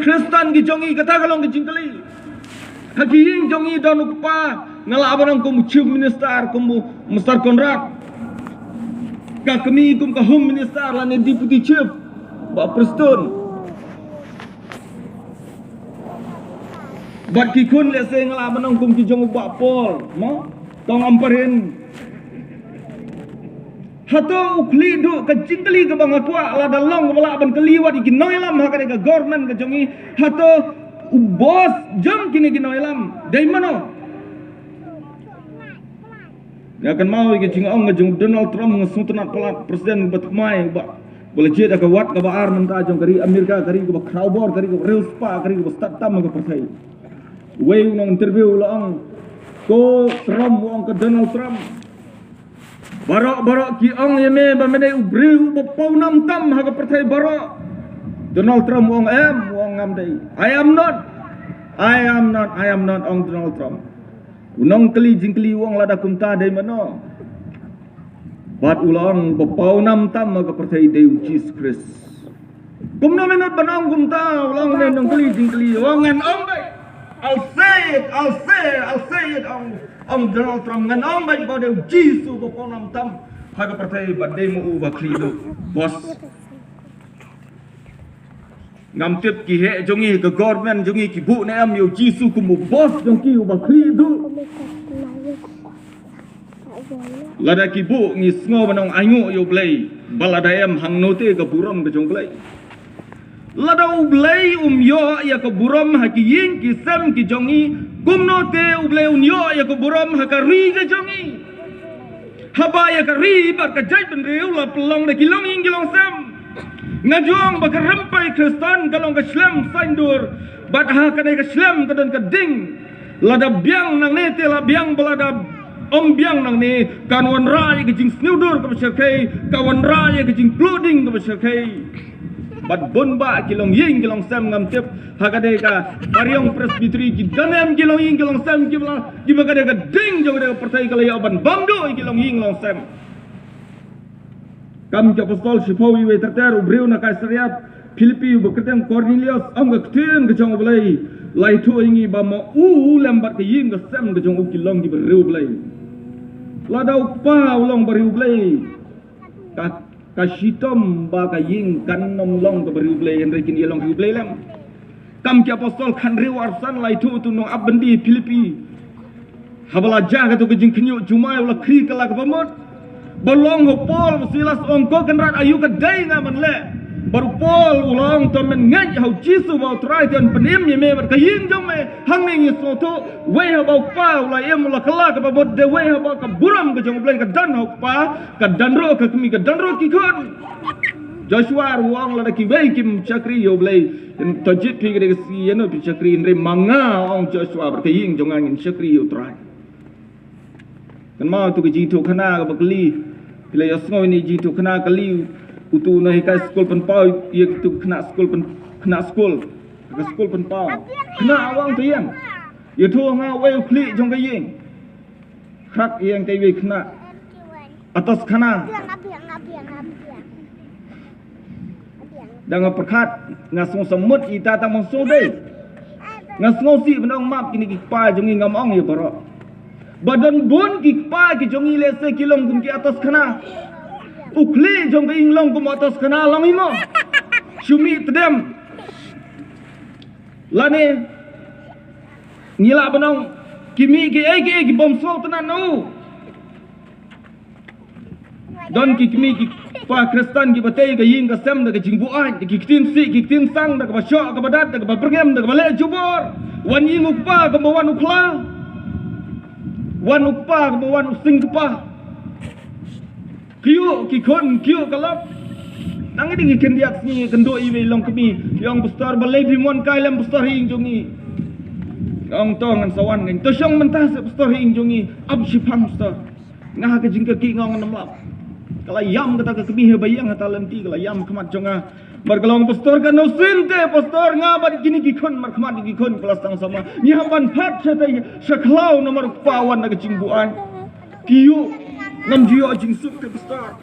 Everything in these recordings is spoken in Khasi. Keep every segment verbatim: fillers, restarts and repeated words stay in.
Khristan ki jong ngi, kata ka long ka jingkylli. Ha ki ïing jong ngi don u kpa, nga lah ban ong kum u Chief Minister, kum u Mister Conrad. Ka kmie kum ka Home Minister lane Deputy Chief, Bah Prestone. Bad ki khun lehse nga lah ban ong kum ki jong u Bah Paul, mo? Tong Ampareen. Hato u khlieh duh, ka jingkylli kaba nga kwah, lada long kaba lah ban kylli wat ïa ki nongïalam ha kane ka government ka jong ngi, hato u boss jong kine ki nongïalam dei mano? Nga kynmaw ïa ka jingong ka jong u Donald Trump, nga sngewtynnat palat, President ba thymmai, ba, ba la jied ha ka wad kaba ar mynta jong ka ri Amerika, ka ri kaba khrawbor, ka ri kaba riewspah, ka ri kaba stad tam ha ka pyrthei. Uwei u nong interview u la ong, ko Trump, u ong ka Donald Trump, baroh baroh ki ong ïa me ba me dei u briew uba pawnam tam ha ka pyrthei baroh. Donald Trump u ong, em, u ong, ngam dei. I am not. I am not, I am not, ong Donald Trump. U nongkylli jingkylli u ong, lada kumta dei mano? Bad u la ong, ba pawnam tam ha ka pyrthei dei u Jisu Khrist. Kumno me nud ban ong kumta? U la ong, u nongkylli jingkylli u ong, ngan ong beit. I'll say it, I'll say it, I'll say it, ong, ong Donald Trump, ngan ong beit ba dei u Jisu ba pawnam tam ha ka pyrthei, ba dei ma u ba khlieh duh. Boss. Ngam tip ki heh jong ngi, ka government jong ngi ki buh ne em ïa u Jisu kum u boss jong ki uba khlieh duh. Lada ki buh, ngi sngew ban ong ainguh ïa U Blei, ba lada em, hangno te ka burom ka jong U Blei? Lada U Blei um ïoh ïa ka burom ha ki ïing ki sem ki jong ngi, kumno te U Blei un ïoh ïa ka burom ha ka ri ka jong ngi? Haba ïa ka ri bad ka jaitbynriew la pynlong da ki longïing ki longsem. Nga ju ong ba ka rympei Khristan ka long ka shlem saiñdur, bad ha kane ka shlem ka don ka ding. Lada biang nangne te la biang, ba lada ym biang nangne, kan wanrah ïa ka jingsniewdur kaba shyrkhei, ka wanrah ïa ka jingpluh ding kaba shyrkhei. Bad bun bah ki longïing ki longsem, ngam tip ha kane ka Mariong Presbytery ki don em ki longïing ki longsem kiba la, kiba kane ka ding jong kane ka pyrthei ka la ïoh ban bam duh ïa ki longïing longsem. Kam ki Apostol shiphew, iwei ter ter, u briew na Kaisaria Philippi uba kyrteng Kornelius, ong ka ktien ka jong U Blei la ïathuh ïa ngi ba ma u lem bad ka ïing ka sem ka jong u ki long kiba riewblei. Lada u kpa u long ba riewblei, ka, ka shitom ba ka ïing kan ym long kaba riewblei, hynrei kin ïa long riewblei lem. Kam ki Apostol khathynriew, arphew san, la ïathuh ïa utu u nongap byndi Philippi, haba la jah kato ka jingkhynñiuh jumai, u la khri kylla kaba mut. Ba la ong ha u Paul bad u Silas, ong, ko Kynrad, aïu ka dei nga ban leh? Bad u Paul u la ong, to men ngeit ha u Jisu ba u Trai, te un pynim ïa me bad ka ïing jong me. Hangne ngi sngewthuh, wei haba u kpa u la im, u la kylla kaba mut, dei wei haba ka burom ka jong U Blei ka don ha u kpa, ka don ruh ha ka kmie, ka don ruh ha ki khun. Joshua ruh u ong, lada kiwei kim shakri ïa U Blei, to jied phi ka dei ka sngi ïano phi shakri, hynrei ma nga, ong Joshua, bad ka ïing jong nga ngin shakri ïa u Trai. Kynmaw utu ka jingïathuhkhana kaba kylli, phi la ïohsngew ïa kane ka jingïathuhkhana, kylli utu u nonghikai skul pynpaw ïa kitu ki khynnah skul, pyn, khynnah skul, ka skul pynpaw. Khynnah, u ong, to ïeng. Ïathuh ha nga uwei u khlieh jong ka ïing. Khrak ïeng te iwei i khynnah. Atos khana. Da nga pyrkhat, nga sngew samut ita tang bang sngewdei. Nga sngewsih ban ong map kine ki kpa jong ngi, ngam ong ïa baroh. Ba don bun ki kpa ki jong ngi lehse ki long kum ki atos khana. U khlieh jong ka ïing long kum atos khana, long hi mo? Shu mih tdem. Lane ngi lah ban ong ki mih kiei kiei ki bym sngewtynnat na u. Don ki kmie ki kpa Khristan kiba tei ka ïing ka sem da ka jingbuaid, da ki ktien sih ki ktien sang, da kaba shoh kaba dat, da kaba byrngem, da kaba leh jubor. Wan ïing u kpa kumba wan u khla, wan u kpa kumba wan u sing kpa. Kyiuh ki khun, kyiuh ka lok. Nang dei ki khyndiat sngi, kynduh iwei i longkmie, ïa ong, pastor, balei phim wan kai lem, pastor, ha ïing jong ngi? Nga ong, to ngan sa wan, ngan, to shong mynta seh, pastor, ha ïing jong ngi. Ap shiphang, pastor. Nga ha ka jingkyrkieh nga ong ngan ym lap. Ka la ïam kata ka kmie ha ba ïeng ha ta lynti, ka la ïam khmat jong nga. Bad ka la ong, pastor, katno sien te, pastor, nga bad kine ki khun, markhmat ki khun, ka la sdang samla. Ngi hap ban phah shatei sha khlaw namar u kpa wan da ka jingbuaid. Kyiuh, ngam ju ïoh jingsuk te, pastor.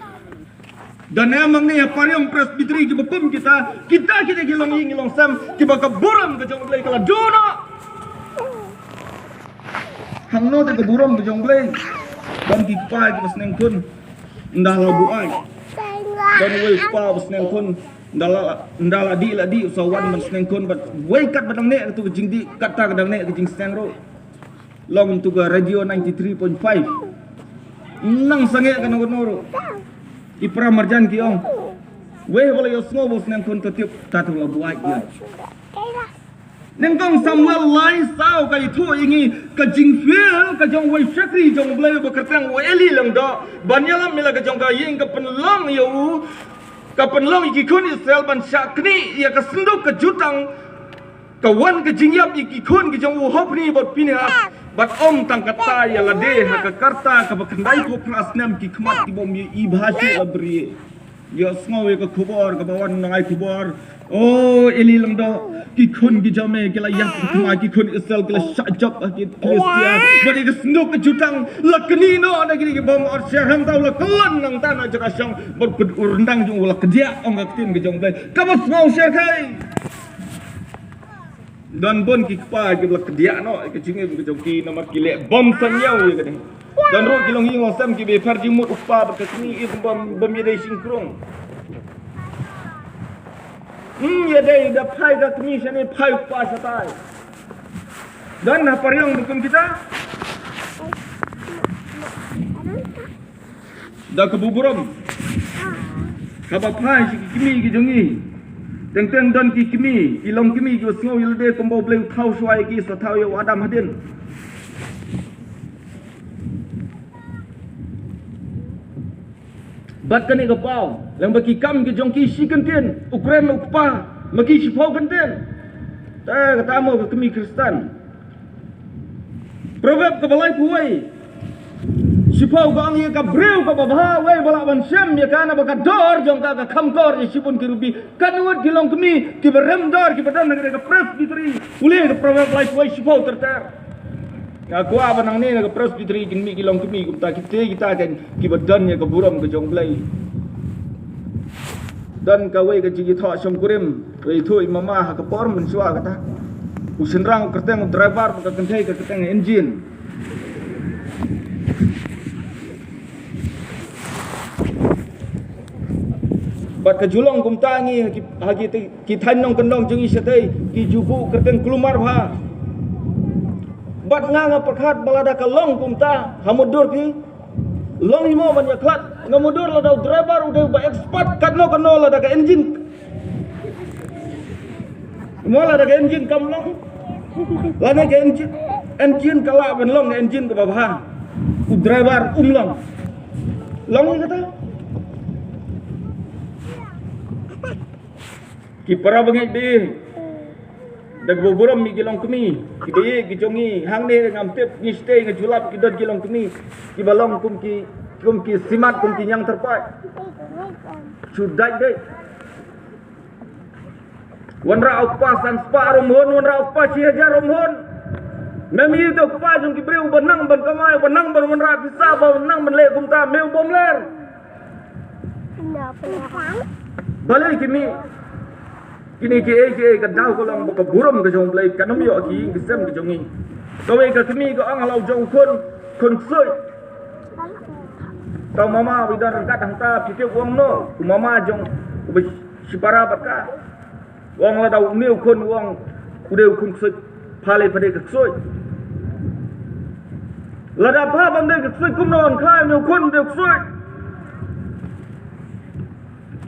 Da ne mang ne ha pariong Presbytery kiba kum kita, kita kita ki long ïing long sem, kiba ka burom ka jong U Blei ka la duh noh. Hangno te ka burom ka jong U Blei? Ban ki kpa kiba sneng khun, ynda la buaid. Ban wei kpa ba sneng khun, ynda la, ynda la dih la dih, u sa wan ban sneng khun, bad wei kat ba dang neh katu ka jingdih, kata ka dang neh ka jingsneng ruh. Long tu ka Radio ninety three point five. Nang sangeh kano kano ruh. I para marjan ki ong, wei ba la ïohsngew ba u sneng khun, to tip, ta tu la buaid ïa. Nyngkong Samuel lai saw ka ïathuh ïa ngi ka jingfail ka jong uwei u shakri jong U Blei uba kyrteng u Eli Lyngdoh, ban ïalam ïa la ka jong ka ïing, ka pynlong ïa u, ka pynlong ïa ki khun Israel ban shah knieh ïa ka synduk ka jutang, ka wan ka jingïap ïa ki khun ki jong u Hophni bad Phinehas, bad ym tang katta, ïa lade ha ka karta kaba khyndai phew phra snem ki khmat ki bym ïohi bha shuh la bri. Ïohsngew ïa ka khubor kaba wan na ngai khubor, o Eli Lyngdoh, ki khun ki jong me ki la ïap ki khmat, ki khun Israel ki la shah jop ha ki Philistia, bad ïa ka synduk ka jutang la knieh noh na kine ki bym ot sher, hangta u la kyllon nangta na jaka shong, bad u ryndang jong u la kdiah, ong ka ktien ka jong U Blei. Kaba sngew sher kai. Don bun ki kpa kiba la kdiah noh ïa ka jingim ka jong ki namar ki leh bym sngewsih ïa ka dei. Don ruh ki longïing longsem kiba ïapher jingmut u kpa bad ka kmie, ïa bym, bym ïadei shynkrung. Hmm, ïadei da phai ka kmie shane, phai u kpa shatai. Don ha pariong ba kum kita. Da ka burom kaba phai sha ki kmie ki jong ngi. Teng teng don ki kmie, i long kmie kiba sngew ïa lade kumba U Blei u thaw shuwa ïa ki, sa thaw ïa u Adam hadien. Bad kane ka paw, lem bad ki kam ki jong ki shi kyntien, u kren u kpa, ma ki shiphew kyntien. Te kata mo ka kmie Khristan. Proverb kaba laiphew wei, shiphew ka ong, ïa ka briew kaba bha, uwei ba lah ban shem ïa ka, naba ka dor jong ka ka kham kor ïa shibun ki rubi. Katno ngut ki longkmie kiba rem dor kiba don ha ka Presbytery. Pule ka Proverb laiphew wei shiphew ter ter. Nga kwah ba nangne na ka Presbytery kin mih ki longkmie kumta, kita kita kan kiba don ïa ka burom ka jong U Blei. Don kawei ka jingïathoh shongkurim, ka ïathuh i mama ha ka por mynshuwa kata. U shynrang u kyrteng u driver, ka kynthei ka kyrteng engine. Bad ka ju long kumta ngi ha ki, ha ki, ki thaiñ nongkyndong jong ngi shatei, ki ju buh kyrteng kulmar bha. Bad nga nga pyrkhat ba lada ka long kumta, ha mutdur ki long hi mo ban ïakhlad. Nga mutdur lada u driver u dei uba expert katno katno, lada ka engine, mo lada ka engine kam long, lada ka engine, engine ka lah ban long ka engine kaba bha, u driver um long. Long hi kata. Ki para bangeit, da kaba burom ïa ki longkmie, kiba ïeit ki jong ngi, hangne ngam tip, ngi shatei nga ju lap ki don ki longkmie kiba long kum ki, kum ki simat, kum ki ñiangtyrpaid. Shu dait dait. Wanrah u kpa san spah ruh ym hun, wanrah u kpa shi hajar ruh ym hun. Mem ïohi u kpa jong ki briew uba nang ban kamai, uba nang ban wanrah pisa, uba nang ban leh kumta, me u bym ler. Balei kine, kine kiei kiei ka daw ka long ba ka burom ka jong U Blei kan ym ïoh ha ki ïing ki sem ka jong ngi. Kawei ka kmie ka ong ha la u jong u khun, khun ksuid. Ka mama ba i don ryngkat hangta, phi tip u ong no, u mama jong uba shipara bad ka. U ong lada une u khun u ong u dei u khun ksuid, pha lei pha dei ka ksuid. Lada pha bym dei ka ksuid kumno ong khlaiñ une u khun u dei u ksuid.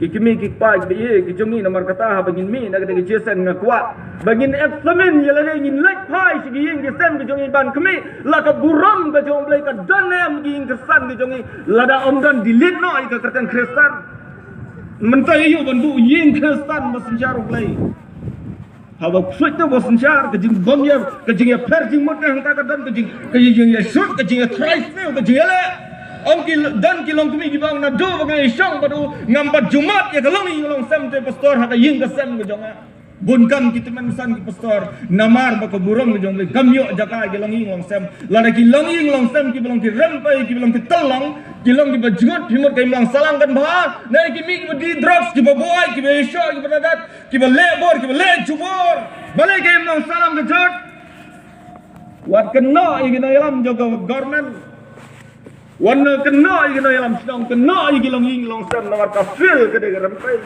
Ki kmie ki kpa kiba ïeit ki jong ngi, namar kata haba ngin mih na kata ka jingïaseng nga kwah ba ngin examine ïa lade, ngin leit phai sha ki ïing ki sem ki jong ngi ban khmih la ka burom ka jong U Blei ka don ne em ha ki ïing ki sem ki jong ngi. Lada ym don, delete noh ïa ka kyrteng Khristan. Mynta ïa u ban buh ïing Khristan ba synshar U Blei. Haba ksuid te ba synshar, ka jingbym ïa, ka jingïapher jingmut ne hangta ka don, ka jing, ka jingïashut, ka jingïatrai sniew, ka jingïaleh. Ong ki, don ki longkmie kiba ong naduh ba nga ïashong bad u ngam pat ju mad ïa ka longïing longsem te pastor ha ka ïing ka sem ka jong nga. Bun kam ki tymmen basan ki pastor, namar ba ka burom ka jong U Blei kam ïoh jaka ïa ki longïing longsem. Lada ki longïing longsem kiba long ki rympei, kiba long ki tyllong, ki long kiba jngut, phi mut ka imlang sahlang kan bha, na ki mih kiba die drugs, kiba buaid, kiba ïashoh, kiba nadat, kiba leh bor, kiba leh jubor. Balei ka imlang sahlang ka jot? Wat kynnoh ïa ki nongïalam jong ka government. Wat kynnoh ïa ki nongïalam shnong, kynnoh ïa ki longïing longsem, namar ka fail ka dei ka rympei.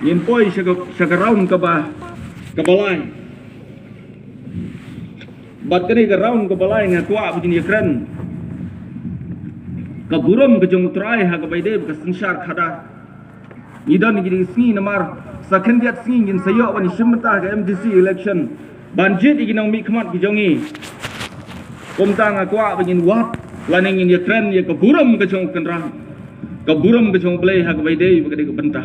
Ngin poi sha ka, sha ka round kaba, kaba lai. Bad kane ka round kaba lai nga kwah ba ngin ïakren ka burom ka jong U Trai ha kaba ïadei bad ka synshar khadar. Ngi don ïa kine ki sngi namar sa khyndiat sngi ngin sa ïoh ban ïashim bynta ha ka M D C election ban jied ïa ki nongmihkhmat ki jong ngi. Kumta nga kwah ba ngin wad lane ngin ïakren ïa ka burom ka jong U Kynrad, ka burom ka jong U Blei ha kaba ïadei bad ka dei ka bynta.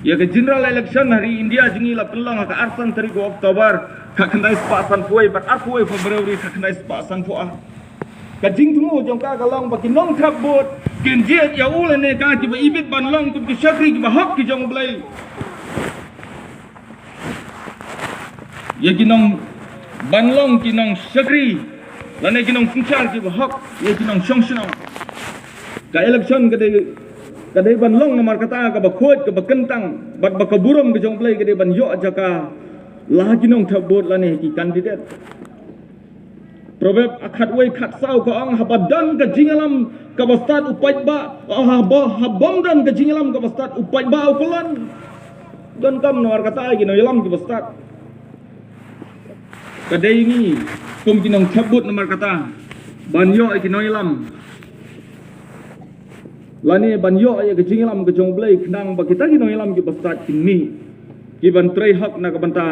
Ïa ka general election ha ri India jong ngi la pynlong ha ka arphew san tarik u October, khatkhyndai spah sanphew wei bad arphew wei February khatkhyndai spah sanphew ar. Ka jingthmu jong ka ka long ba ki nongthep vote kin jied ïa u lane ka kiba ibit ban long kum ki shakri kiba hok ki jong U Blei. Ïa ki nong ban long ki nongshakri lane ki nongsynshar kiba hok ïa ki nongshong shnong. Ka election ka dei, ka dei ban long namar kata kaba khuid kaba kyntang bad ba ka burom ka jong U Blei ka dei ban ïoh jaka la ha ki nongthep vote lane ha ki candidate. Proverb khatwei khatsaw ka ong, haba don ka jingïalam kaba stad u paidbah, haba, haba ym don ka jingïalam kaba stad u paidbah u pyllun. Donkam namar kata ïa ki nongïalam kiba stad. Ka dei ngi kum ki nongthep vote namar kata ban ïoh ïa ki nongïalam lane ban ïoh ïa ka jingïalam ka jong U Blei khnang ba kita ki nongïalam kiba stad kin mih ki ban trei hok na ka bynta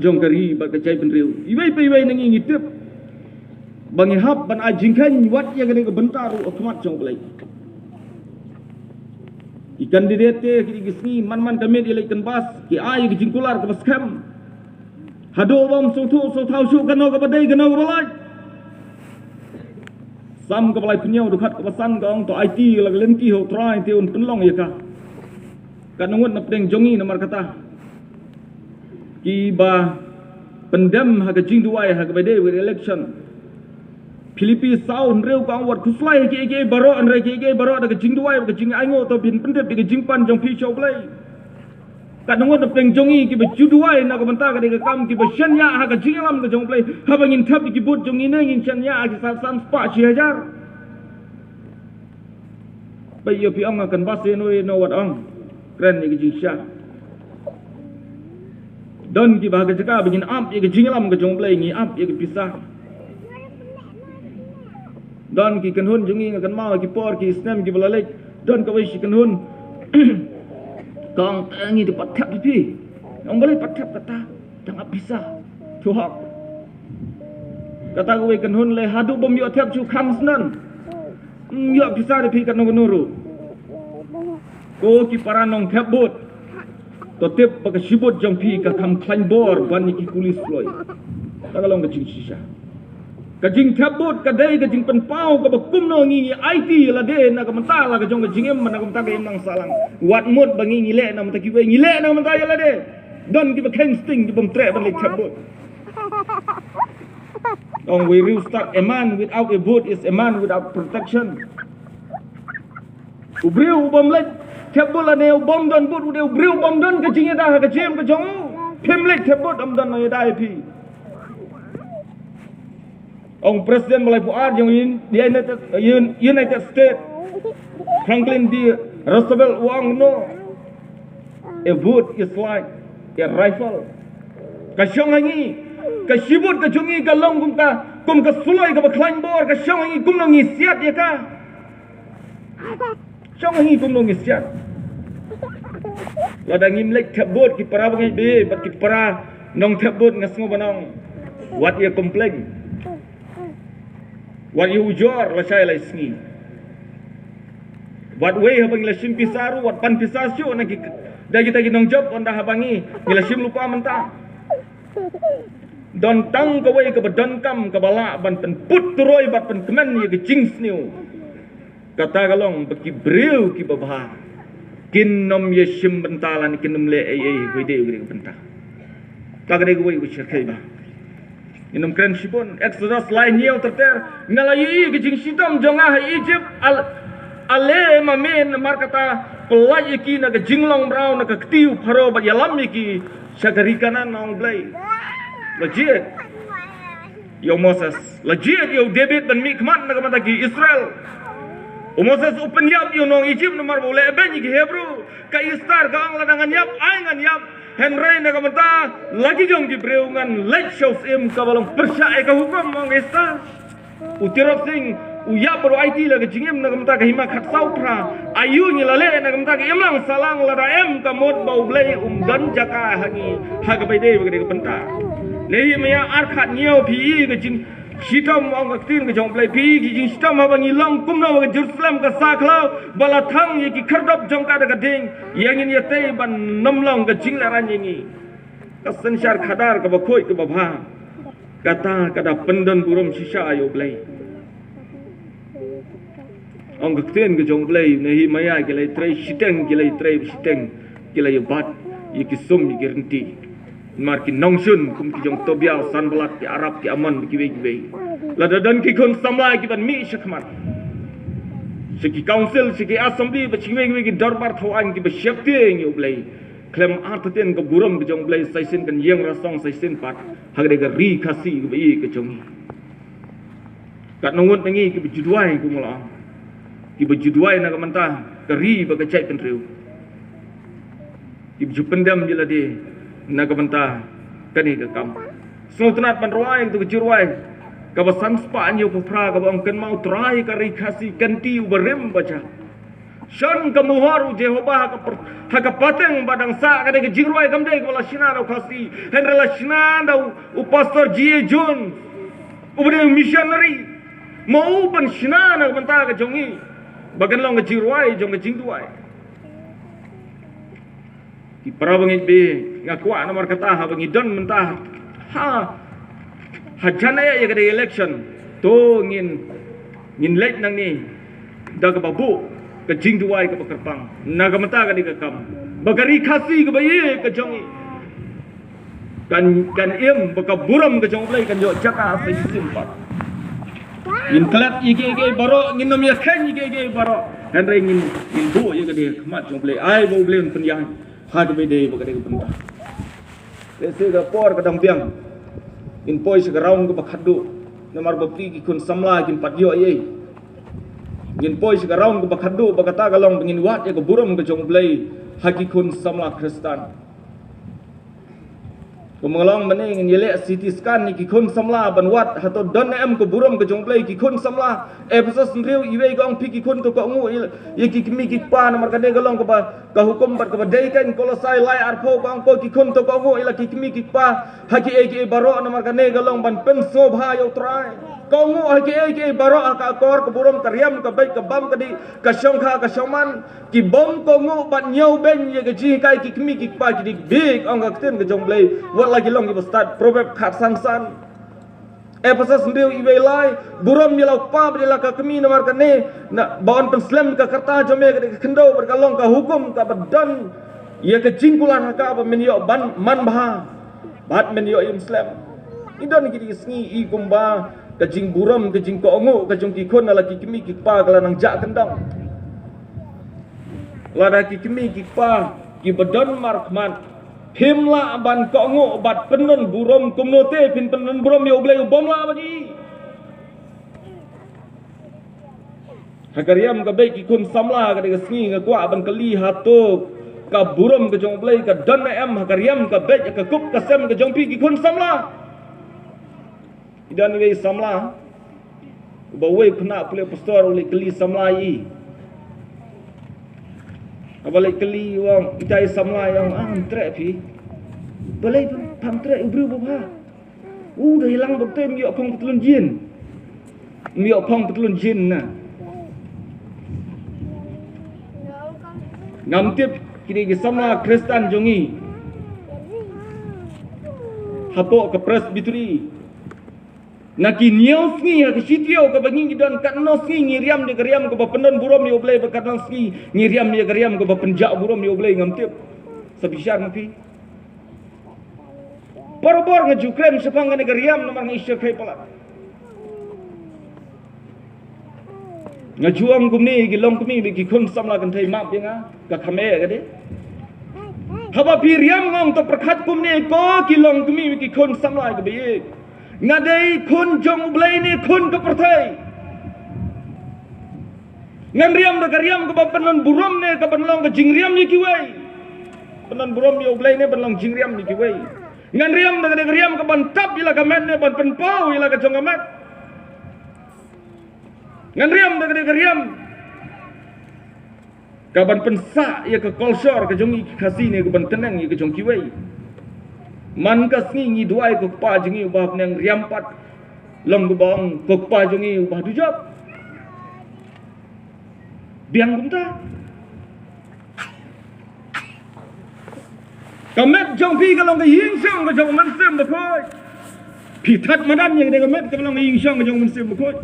jong ka ri bad ka jaitbynriew. Iwei pa iwei na ngi ngi tip ba ngi hap ban ai jingkheiñ wat ïa kane ka bynta ruh ha khmat jong U Blei. Ki candidate te kine ki sngi man man ka miet ïaleit canvass, ki ai ïa ka jingkular kaba skhem. Haduh bym sngewthuh sngewthaw shuh kano kaba dei kano kaba lait. Salm kaba laiphew hynñiew dkhot kaba san ka ong, to aiti la ka lynti ha U Trai te un pynlong ïa ka. Katno ngut na pdeng jong ngi namar kata kiba pyndem ha ka jingduwai ha kaba dei bad ka election. Philippi saw hynriew ka ong, wat khuslai ha kiei kiei baroh, hynrei kiei kiei baroh da ka jingduwai bad ka jingainguh to phin pyndep ïa ka jingpan jong phi sha U Blei. Katno ngut na pdeng jong ngi kiba ju duwai na ka bynta ka dei ka kam, kiba shaniah ha ka jingïalam ka jong U Blei. Haba ngin thep ïa ki vote jong ngi ne ngin shaniah ha ki san, san spah shi hajar. Ba ïa phi ong ha canvass ïa no ïa no wat ong. Kren ïa ka jingshisha. Don kiba ha ka jaka ba ngin ap ïa ka jingïalam ka jong U Blei ngi ap ïa ka pisa. Don ki kynhun jong ngi nga kynmaw ha ki por ki snem kiba la leit. Don kawei shi kynhun ka ong, eh, ngi dei pat thep ïa phi. Ong balei pat thep, kata tang ap pisa. Thuhok. Kata kawei kynhun lei, haduh bym ïoh thep shuh kham snem. Ym ïoh pisa da phi katno katno ruh. Ko ki para nongthep vote, to tip ba ka shi vote jong phi ka kham khlaiñ bor ban ïa ki kuli sloi. Kata ka long ka jingshisha. Ka jingthep vote ka dei ka jingpynpaw kaba kumno ngi ngi aiti ïa lade na ka bynta la ka jong ka jingim, na ka bynta ka imlang sahlang. Wat mut ba ngi ngi leh na ka bynta kiwei, ngi leh na ka bynta ïa lade. Don kiba kheiñ sting, kibym treh ban leit thep vote. Ong, we rule start, a man without a vote is a man without protection. U briew u bym leit thep vote lane u bym don vote u dei u briew u bym don ka jingïada ha ka jingim ka jong u. Phim leit thep vote ym don nongïada ïa phi. Ong President ba laiphew ar jong U-, United, U-, United States, Franklin D Roosevelt, u ong kumno, a vote is like a rifle. Ka shong ha ngi, ka shi vote ka jong ngi ka long kum ka, kum ka suloi kaba khlaiñ bor, ka shong ha ngi kumno ngi siat ïa ka. Shong ha ngi kumno ngi siat. Lada ngim leit thep vote, ki para bangeit bad ki para nongthep vote nga sngew ban ong, wat ïa complain. Wat ïa ujor lashai lai sngi. Wat wei haba ngi la shim pisa ruh, wat pan pisa shuh na ki, da kita ki nongjop, ynda haba ngi, ngi la shim lypa mynta. Don tang kawei kaba donkam kaba lah ban pynput turoi bad pynkmen ïa ka jingsniew. Kata ka long ba ki briew kiba bha kin nym ïashim bynta lane kin nym leh ei ei ha kawei de kawei de ka bynta. Kata ka dei kawei kaba shyrkhei bha. Ngin nym kren shibun. Exodus lai hynñiew ter ter. Nga la ïohi ka jingshitom jong nga ha Egypt. Al-, ale ma me namar kata pyllait ïa ki na ka jinglong mraw na ka kti u Pharaoh bad ïalam ïa ki sha ka ri Kanaan, ong U Blei. La jied ïa u Moses, la jied ïa u David ban mihkhmat na ka bynta ki Israel. U Moses u pynïap ïa u nong Egypt namar ba u leh beiñ ïa ki Hebru. Ka Esther ka ong, lada ngan ïap, ai ngan ïap. Hynrei na ka bynta la ki jong ki briew ngan leit sha u syiem kaba long pyrshah ïa ka hukum, ong Esther. U Tirot Sing u ïap bad u aiti la ka jingim na ka bynta ka hima khatsaw phra. Aïu ngi la leh na ka bynta ka imlang sahlang lada em ka mut ba U Blei um don jaka ha ngi ha kaba ïadei bad ka dei ka bynta. Nehemiah ar khat hynñiew, phi i ka jingshitom, ong ka ktien ka jong U Blei, phi i ka jingshitom haba ngi long kumno ba ka Jerusalem ka sah khlaw ba la thang ïa ki khyrdop jong ka da ka ding. Ïa ngin ïatei ban nym long ka jinglehraiñ ïa ngi. Ka synshar khadar kaba khuid kaba bha. Kata ka da pyndon burom shisha ïa U Blei. Ong ka ktien ka jong U Blei, Nehemiah ki la ïatrei shiteng, ki la ïatrei shiteng, ki la ïabat ïa ki sum ïa ki rynti. Namar ki nongshun kum ki jong Tobiah, Sanballat, ki Arab, ki Ammon, kiwei kiwei. Lada don ki khun samla kiban mih shakhmat, sha ki council, sha ki assembly, bad sha kiwei kiwei ki dorbar thaw aiñ kiba sheptieng ïa U Blei. Khlem artatien ka burom ka jong U Blei sa shisien kan ïeng rasong, sa shisien pat ha ka dei ka ri Khasi kaba ïeit ka jong ngi. Katno ngut na ngi kiba ju duwai, kumba la ong, kiba ju duwai na ka bynta ka ri bad ka jaitbynriew, kiba ju pyndem ïa lade na ka bynta kane ka kam. Sngewtynnat ban rwai ïa ka jingrwai kaba san spah hynñiew phew phra kaba ong, kynmaw Trai ka ri Khasi, ka kynti uba rim ba jah. Shon ka muhor u Jehobah ha ka per-, ha ka pateng ba dang sah. Ka dei ka jingrwai kam dei kaba la shna da u Khasi, hynrei la shna da u, u Pastor G A Jones, uba dei u missionary. Ma u ban shna na ka bynta ka jong ngi ba kan long ka jingrwai jong ka jingduwai. Ki para bangeit, ba nga kwah namar kata haba ngi don mynta ha, ha jan ïa ka dei election, to ngin, ngin leit nangne da kaba buh ka jingduwai kaba kyrpang na ka bynta kane ka kam, ba ka ri Khasi kaba ïeit ka jong ngi kan, kan im, ba ka burom ka jong U Blei kan ïoh jaka sa shisien pat. Ngin klet ïa kiei kiei baroh, ngin nym ïakheiñ ïa kiei kiei baroh, hynrei ngin, ngin buh ïa ka dei ha khmat jong U Blei. Ai ba U Blei un pynïaid ha kaba ïadei bad ka dei ka bynta. Te shisha ka por ka dang biang, ngin poi sha ka round kaba khatduh, namar ba phi ki khun samla kim pat ïoh ei ei. Ngin poi sha ka round kaba khatduh, ba kata ka long ba ngin wad ïa ka burom ka jong U Blei ha ki khun samla Khristan. Kumba nga la ong mynne, ngin ïaleh C T scan ïa ki khun samla ban wad hato don ne em ka burom ka jong U Blei ki khun samla. Ephesos hynriew wei ka ong, phi ki khun to kohnguh ïa, ïa ki kmie ki kpa, namar kane ka long kaba, ka hukum bad kaba dei. Kan Kolosai lai arphew ka ong, ko ki khun to kohnguh ïa la ki kmie ki kpa ha kiei kiei baroh, namar kane ka long ban pynsngewbha ïa U Trai. Kohnguh ha kiei kiei baroh, ha ka akor, ka burom, ka riam, ka beit, ka bam, ka dih, ka shongkha, ka shongman. Ki bym kohnguh bad ñiewbeiñ ïa ka jinghikai ki kmie ki kpa, ki dei bieit, ong ka ktien ka jong U Blei, wat la ki long kiba stad. Proverb khatsan san. Ephesos hynriew wei lai, burom ïa la u kpa bad ïa la ka kmie, namar kane, na, ba yn pynslem ka rta jong me ka dei ka khyndew, bad ka long ka hukum kaba don ïa ka jingkular ha ka, ba men ïoh ban manbha bad men ïoh ïeng slem. Ngi don kine ki sngi i kumba ka jingburom, ka jingkohnguh ka jong ki khun ïa la ki kmie ki kpa ka la nang jah kyndong. Lada ki kmie ki kpa kiba don markhmat, phim lah ban kohnguh bad pyndon burom, kumno te phin pyndon burom ïa U Blei u bym lah bad ngi? Ha ka riam ka beit ki khun samla, ka dei ka sngi nga kwah ban kylli, hato ka burom ka jong U Blei ka don ne em ha ka riam ka beit, ha ka kup ka sem ka jong phi ki khun samla? I don iwei i samla, uba uwei u khynnah pule pastor u leit kylli samla i. Haba leit kylli, u ong, ita i samla, i ong, ah, ym treh phi. Balei phi, pham treh, u briew ba bha. U da ïalang ba te ym ïoh phong patlun jean. Ym ïoh phong patlun jean na. Ngam tip kine ki samla Khristan jong ngi Hapoh ka Presbytery, na ki hynñiew sngi ha ka shi taïew kaba ngi don, katno sngi ngi riam ïa ka riam kaba pyndon burom ïa U Blei, bad katno sngi ngi riam ïa ka riam kaba pynjah burom ïa U Blei, ngam tip. Sa bishar ma phi. Barabor nga ju kren shaphang kane ka riam namar nga i shyrkhei palat. Nga ju ong kumne, ki longkmie bad ki khun samla kynthei, map ïa nga, ka kham eh ka dei. Haba phi riam, nga ong, to pyrkhat kumne, ko ki longkmie bad ki khun samla kiba ïeit. Nga dei khun jong U Blei ne khun ka pyrthei? Ngan riam da ka riam kaba pynlong burom ne kaban long ka jingriam ïa kiwei? Pynlong burom ïa U Blei ne ban long jingriam ïa kiwei? Ngan riam da ka riam kaban tap ïa la ka met ne ban pynpaw ïa la ka jong ka met? Ngan riam da ka riam kaban pynsah ïa ka culture ka jong ngi ki Khasi ne kaban tneng ïa ka jong kiwei? Man ka sngi ngi duwai, ko Kpa jong ngi uba ha bneng, riam pat, long kumba ong ko Kpa jong ngi uba ha dujok. Biang kumta. Ka met jong phi ka long ka ïing shong ka jong U Mynsiem Bakhuid. Phi thad madan ïa ka met kaba long ka ïing shong ka jong U Mynsiem Bakhuid.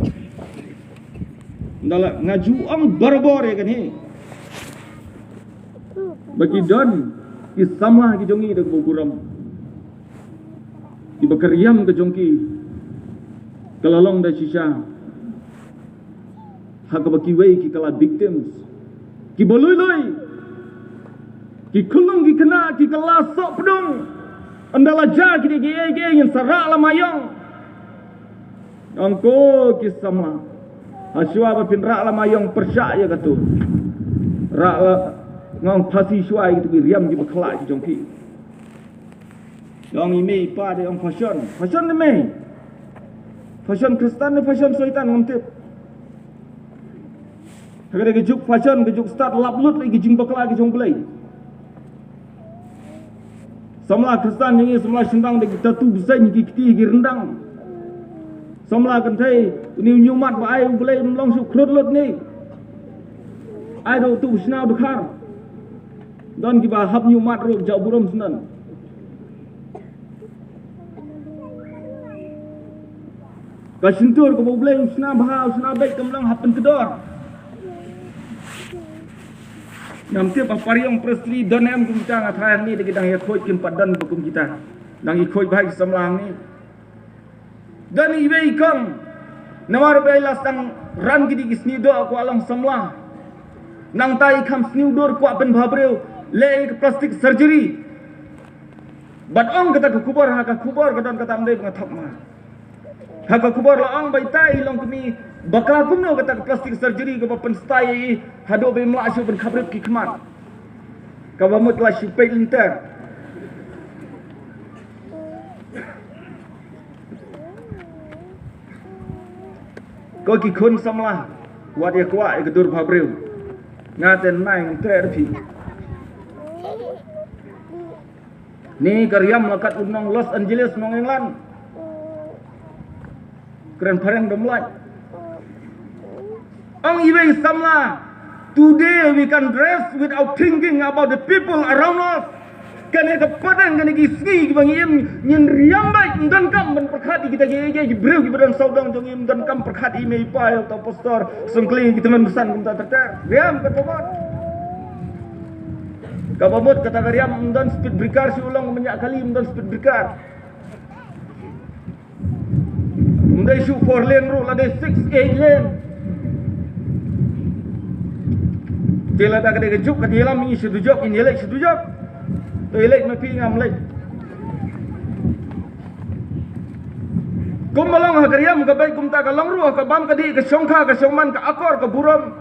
Nda la nga ju ong barabor ïa kane, ba ki don ki samla ki jong ngi da kaba burom, kiba ka riam ka jong ki ka la long da shisha, ha kaba kiwei ki ka la victims, kiba lui lui, ki khyllung ki khynnah ki ka la soh pdung. Ynda la jia ki dei kiei kiei, ngin sa rah lama ïong. Ong ko ki samla, ha shuwa ba phin rah lama ïong, pyrshah ïa katu. Rah la, nga ong, phasi shuwa ïa kitu ki riam kiba khlaiñ ki jong phi. Nga ong i mei i pa, dei ong fashion. Fashion ne mei? Fashion Khristan ne fashion Soitan, ngam tip. Ha kane ka juk fashion, ka juk stad, lap lut ïa ki jingbakla ki jong U Blei. Samla Khristan jong ngi, samla shynrang, da ki tattoo bseiñ ha ki kti, ha ki ryndang. Samla kynthei, une u hynñiewmat ba ai U Blei, ym long shuh, khlud lut ne. Ai ruh utu u shna u dkhar. Don kiba hap hynñiewmat ruh, jah burom shen. Ka shyntur kaba U Blei u shna bha, u shna beit, kam long hap pynkdor. Ngam tip ha Pariong Presbytery don em kum kita, nga tharai hangne da ki dang ïakhuid kim pat don ba kum kita. Dang ïakhuid bha ki samla hangne. Don iwei i kong, namar ba i la sdang ran kine ki sniewdoh, kwah long samla. Nangta i kham sniew dur, kwah pynbha briew, leh ïa ka plastic surgery. Bad ong kata ka khubor, ha ka khubor ka don kata, ym dei ba nga thok ma. Ha ka khubor la ong ba ita i longkmie bakla kumno kata ka plastic surgery kaba pynstai ïa i haduh ba im lah shuh ban khaprit ki khmat. Kaba mut la shu peit lynter. Ko ki khun samla, wat ïa kwah ïa ka dur bhabriew. Nga te nai ngam treh da phi. Ni ka riam la kat u nong Los Angeles, nong England. Kren phareng dom lait. Ong iwei samla, today we can dress without thinking about the people around us. Kane ka pateng, kane ki sngi kiba ngi im, ngin riam beit, ym donkam ban pyrkhat ïa kita ki, ki, ki briew kiba don sawdong jong ngi, ym donkam pyrkhat ïa i mei i pa, ïa uta u pastor, sngewkhlaiñ ïa ki tymmen basan kumta ter ter. Riam kata ka mut. Kaba mut kata ka riam, ym don speed breaker shuh, long mynta kali ym don speed breaker. Ym dei shuh four lane ruh, la dei six, eight lane. Te lada ka dei ka juk ka ïalam ïa sha dujok, in ïaleit sha dujok. To ïaleit ma phi, ngam leit. Kumba long ha ka riam ka beit kumta ka long ruh ha ka bam ka dih, ka shongkha ka shongman, ka akor ka burom.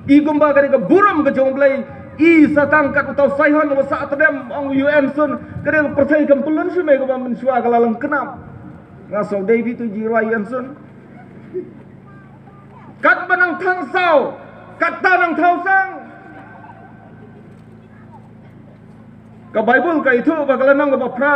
I kumba ka dei ka burom ka jong U Blei, i sa tang kat uta u Saihon uba sah tdem, ong u Yuan Sun, ka dei ka pyrthei kam pynlong shuh, me ka bam mynshuwa ka la long khnap. Nga sngewdei beit tu ji rwai Yuan Sun. Katba nang thang saw, katta nang thaw sang. Ka Baibl ka ïathuh ba ka lynnong kaba phra,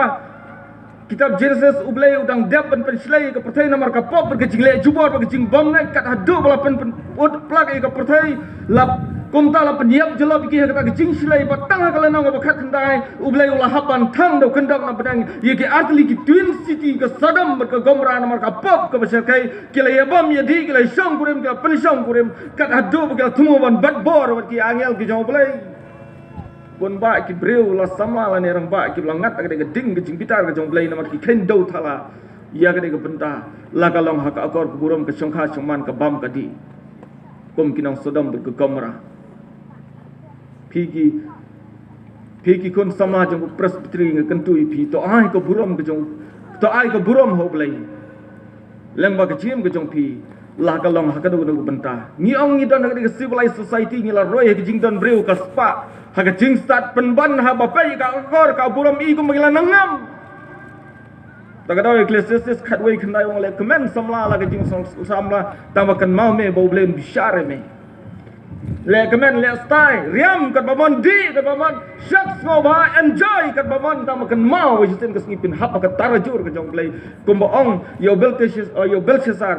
kitab Genesis, U Blei u dang dep ban pynshlei ka pyrthei namar ka pop bad ka jingleh jubor bad ka jingbymngeit, kat haduh ba la pyn, pyn, pynput plak ïa ka pyrthei, la Kumta la pynïap jyllop ïa ki ha kata ka jingshlei, bad tang ha ka lynnong kaba khatkhyndai U Blei u la hap ban thang da u kyndong na bneng ïa ki artylli ki twin city, ka Sodom bad ka Gomorrah, namar ka pop kaba shyrkhei. Ki la ïabam ïadih, ki la shongkurim, ki la pynshongkurim, kat haduh ba ki la thmu ban bat bor bad ki angel ki jong U Blei. Bun bah ki briew la samla lane rangbah kiba la ngat ha ka dei ka ding ka jingbitar ka jong U Blei, namar ki kheiñ dew thala ïa ka dei ka bynta la ka long ha ka akor ka burom, ka shongkha shongman, ka bam ka dih, kum ki nong Sodom bad ka Gomorrah. Phi ki, phi ki khun samla jong ka Presbytery, nga kyntu ïa phi, to ai ka burom ka jong, to ai ka burom ha U Blei. Lem ba ka jingim ka jong phi la ka long ha kano kano ka bynta. Ngi ong ngi don ha ka dei ka civilized society, ngi la roi ha ka jingdon briew, ka spah ha ka jingstad pynban haba peit ka akor ka burom, i kumba ngi la nang ngam. Ta ka daw Ecclesiastes khatwei khyndai u ong, leh kmen samla la ka jingsam-, samla, tang ba kynmaw me ba U Blei un bishar ïa me. Leh kmen, leh stai, riam katba mon, dih katba mon, shad sngewbha, enjoy katba mon, tang ba kynmaw ba shisien ka sngi phin hap ha ka tarajur ka jong U Blei. Kumba ong ïa u Belteshazzar, ïa u Belshazzar,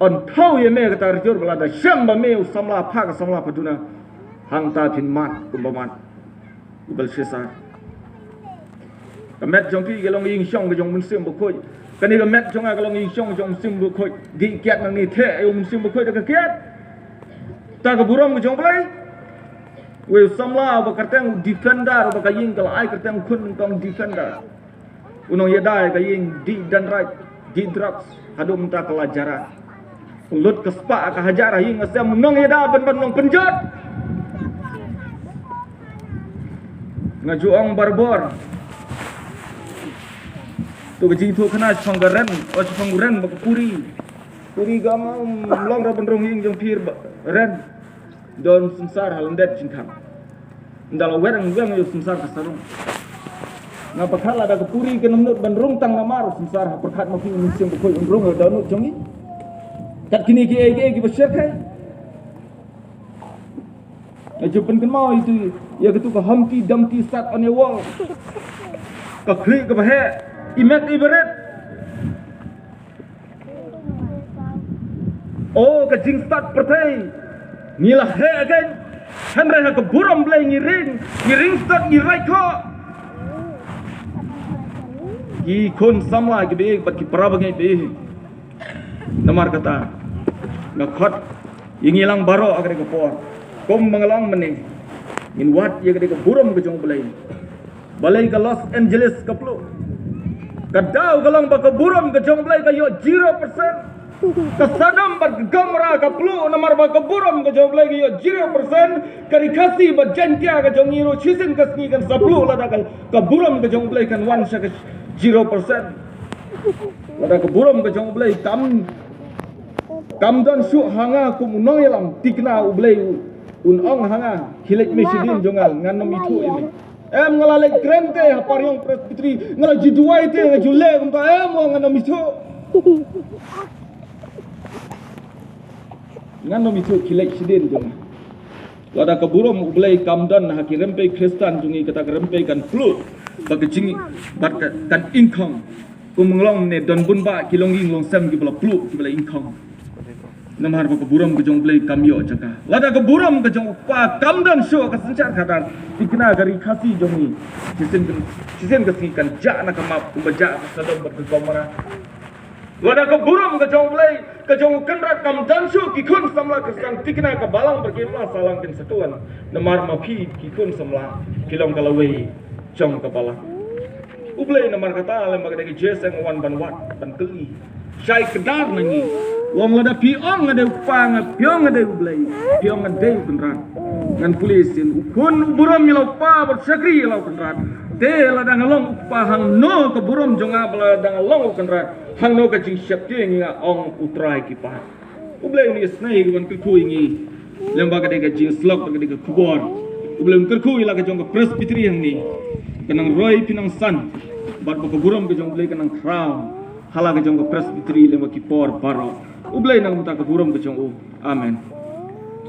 yn thew ïa me ka tarajur, ba lada shem ba me u samla pha, ka samla pha duna, hangta phin mad kumba mad u Belshazzar. Ka met jong phi ka long ïing shong ka jong u Mynsiem Bakhuid. Kane ka met jong nga ka long ïing shong ka jong u Mynsiem Bakhuid. Dih kiad nangne, theh ïa u Mynsiem Bakhuid da ka kiad. Ta ka burom ka jong U Blei. Wei u samla uba kyrteng u Defender, uba ka ïing ka la ai kyrteng u khun nyngkong Defender. U nongïada ïa ka ïing, dih dendrite, dih drugs, haduh mynta ka la jara. Lut ka spah ka hajar ha ïing ha sem, u nongïada ban ban nongpynjot. Nga ju ong barabor, to ka jingthoh khana shaphang ka rent, o shaphang u rent bad ka puri. Puri ka ong, ym long ruh ban rung ïing jong phi ba rent. Don synsar ha lyndet jingkhang. Ynda la weng weng ïa u synsar ka sarong. Nga pyrkhat lada ka puri kan ym nud ban rung tang namar u synsar, ha pyrkhat ma phi u Mynsiem Bakhuid un rung ïa u dohnud jong ngi? Kat kine kiei kiei kiba shyrkhei. Nga ju pynkynmaw ïa itu, ïa katu ka Humpty Dumpty sat on a wall. Ka khlieh kaba heh, i met i barit. O ka jingstad pyrthei, ngi la heh kein, hynrei ha ka burom Blei ngi ring, ngi ring stad, ngi rai khoh. Ki khun samla kiba ïeit bad ki para bangeit ba ïeit, namar kata nga khot ïa ngi lang baroh ha kane ka por, kum ba nga la ong mynne, ngin wad ïa kane ka burom ka jong U Blei. Balei ka Los Angeles ka pluh? Ka daw ka long ba ka burom ka jong U Blei ka ïoh zero percent. Ka Sodom bad ka Gomorrah ka pluh namar ba ka burom ka jong U Blei ka ïoh zero percent. Ka Ri Khasi bad Jaiñtia ka jong ngi ruh shisien ka sngi kan sa pluh lada ka, ka burom ka jong U Blei kan wan sha ka zero percent. Lada ka burom ka jong U Blei kam, kam don shuh ha nga kum u nongïalam, thikna U Blei u, un ong ha nga, khie leit me shadien jong nga, ngan ym ithuh ïa me. Em, nga la leit kren te ha Pariong Presbytery, nga la ju duwai te, nga ju leh kumta, em, ngan ym ithuh. Ngan ym ithuh, khie leit shadien jong nga. Lada ka burom U Blei kam don ha ki rympei Khristan jong ngi, kata ka rympei kan pluh, bad ka jing, bad ka, kan ingkhong. Kum nga la ong mynne, don bun bah ki longïing longsem kiba la pluh, kiba la ingkhong. Namar ba ka burom ka jong U Blei kam ïoh jaka. Lada ka burom ka jong u Kpa kam don shuh ha ka synshar khadar, thikna ka Ri Khasi jong ngi shisien ka, shisien ka sngi kan jah na ka map kumba jah ka Sodom bad ka Gomorrah. Lada ka burom ka jong U Blei, ka jong U Kynrad kam don shuh, ki khun samla Khristan, thikna ka balang bad ki imlang sahlang kin sa kyllon. Namar ma phi ki khun samla, phi long ka lawei jong ka balang. U Blei namar kata lem bad ka dei ka jingïaseng u wan ban wad, ban kylli. Shai kdar na ngi. U ong lada phi ong nga dei U Kpa, nga, phi ong nga dei U Blei, phi ong nga dei U Kynrad. Ngan pule shisien, u khun u burom ïa la u kpa bad shakri ïa la u kynrad. Te lada nga long u kpa, hangno ka burom jong nga, ba lada nga long u kynrad, hangno ka jingsheptieng ïa nga, ong U Trai ki paid. U Blei un ïasnei, un kyrkhu ïa ngi. Lem bad ka dei ka jingsyllok, bad ka dei ka khubor. U Blei un kyrkhu ïa la ka jong ka Presbytery hangne. Kan nang roi pynïaid san. Bad ba ka burom ka jong U Blei kan nang khraw ha la ka jong ka Presbytery lem bad ki por baroh. U Blei un nang mynta ka burom ka jong u. Amen.